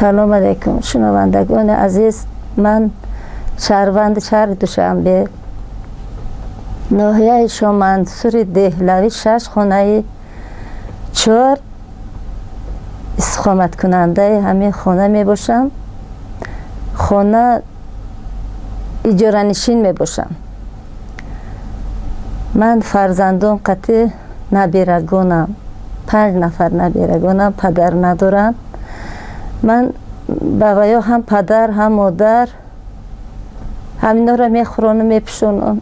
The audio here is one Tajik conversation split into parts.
Салом алейкум, шунавандагони азиз. Ман шаҳрванди шаҳри Душанбе, ноҳияи Шомансури Деҳлавӣ, 6 хонаи 4 истиқоматкунандаи ҳамин хона мебошам. Хона иҷоранишин мебошам. Ман фарзандон қатъи набирагонам, 5 нафар набирагонам, падар надоранд. Ман ба ваё ҳам падар, ҳам модар, ҳаминҳоро мехӯронам, мепӯшонам.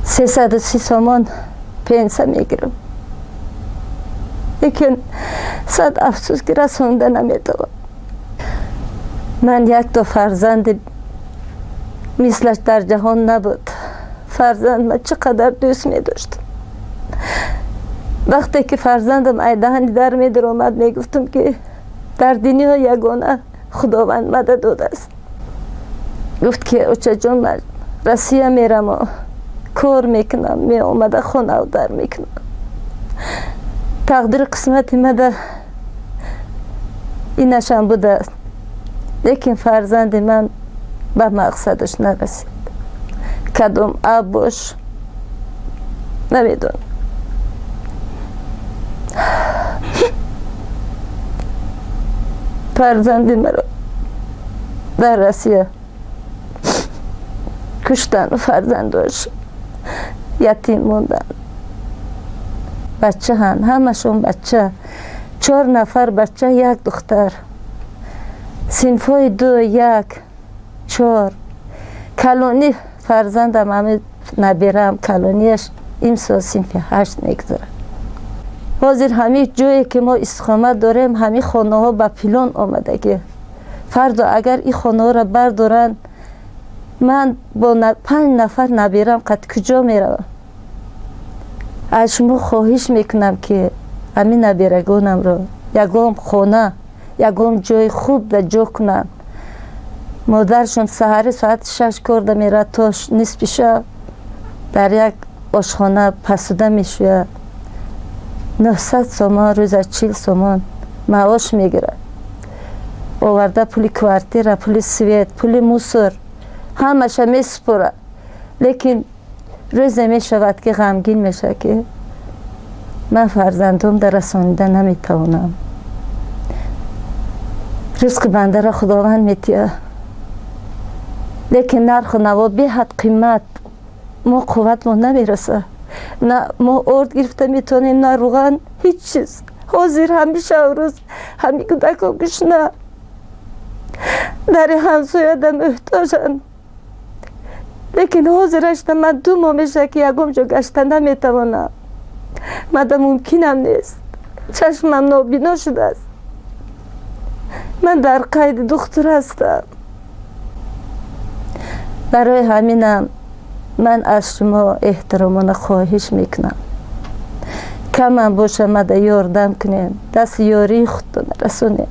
330 сомон пенсия мегирам. Лекин сад афсӯс ки расонда наметавонам. Ман якто фарзанди мислаш дар ҷаҳон набуд. Фарзанд ман чӣ қадар дӯст медоштам. Вақте ки фарзандам айдаҳани дар медаромад, мегуфтам ки дар дунё ягона Худованд мадад додааст. Гуфт ки очаҷон, ман Россия мераму кор мекунам, меомада хонаву дар мекунам. Тақдири қисмати мада инашам будааст. Лекин фарзанди ман ба мақсадаш нарасид. Кадом аб бош намедонам. Фарзанди маро дар Россия куштану фарзандош ятим монданд. Бачаҳанд, ҳамашон бача. 4 нафар бача, як духтар. Синфҳои 2, 1, 4. Калони фарзандам, ҳами набирам, калонияш имсол синфи 8 мегузарад. Ҳозир ҳамин ҷое ки мо истиқомат дорем, ҳамин хонаҳо ба пилон омадагӣ. Фардо агар ин хонаҳоро бардоранд, ман бо 5 нафар набирам қад куҷо меравам? Аз шумо хоҳиш мекунам ки ҳамин набирагонамро ягон хона, ягон ҷои хуб да ҷо кунанд. Модаршон саҳари соати 6 корда меравад то нисфи шаб дар як ошхона пасуда мешӯяд. 900 сомон, рӯза 40 сомон маош мегирад. Оварда пули квартира, пули свет, пули мусор ҳамаша месупорад. Лекин рӯзе мешавад ки ғамгин мешавад ки ман фарзандом дар расонида наметавонам. Ризқи бандаро Худованд метиҳад. Лекин нарху наво беҳад қимат, мо қувватмо намерасад. На мо орд гирифта метавонем, на руған, ҳеҷ чиз. Ҳозир ҳами шабрӯз ҳами кӯдако гушна дари ҳамсояда муҳтоҷанд. Лекин ҳозирашда ман 2 моҳ мешавад ки ягон ҷо гашта наметавонам. Мада мумкинам нест. Чашмам нобино шудааст. Ман дар қайди духтур ҳастам. Барои ҳаминам ман аз шумо эҳтиромона хоҳиш мекунам. Камам боша мада ёрдам кунем, дасти ёрии худтон расонем.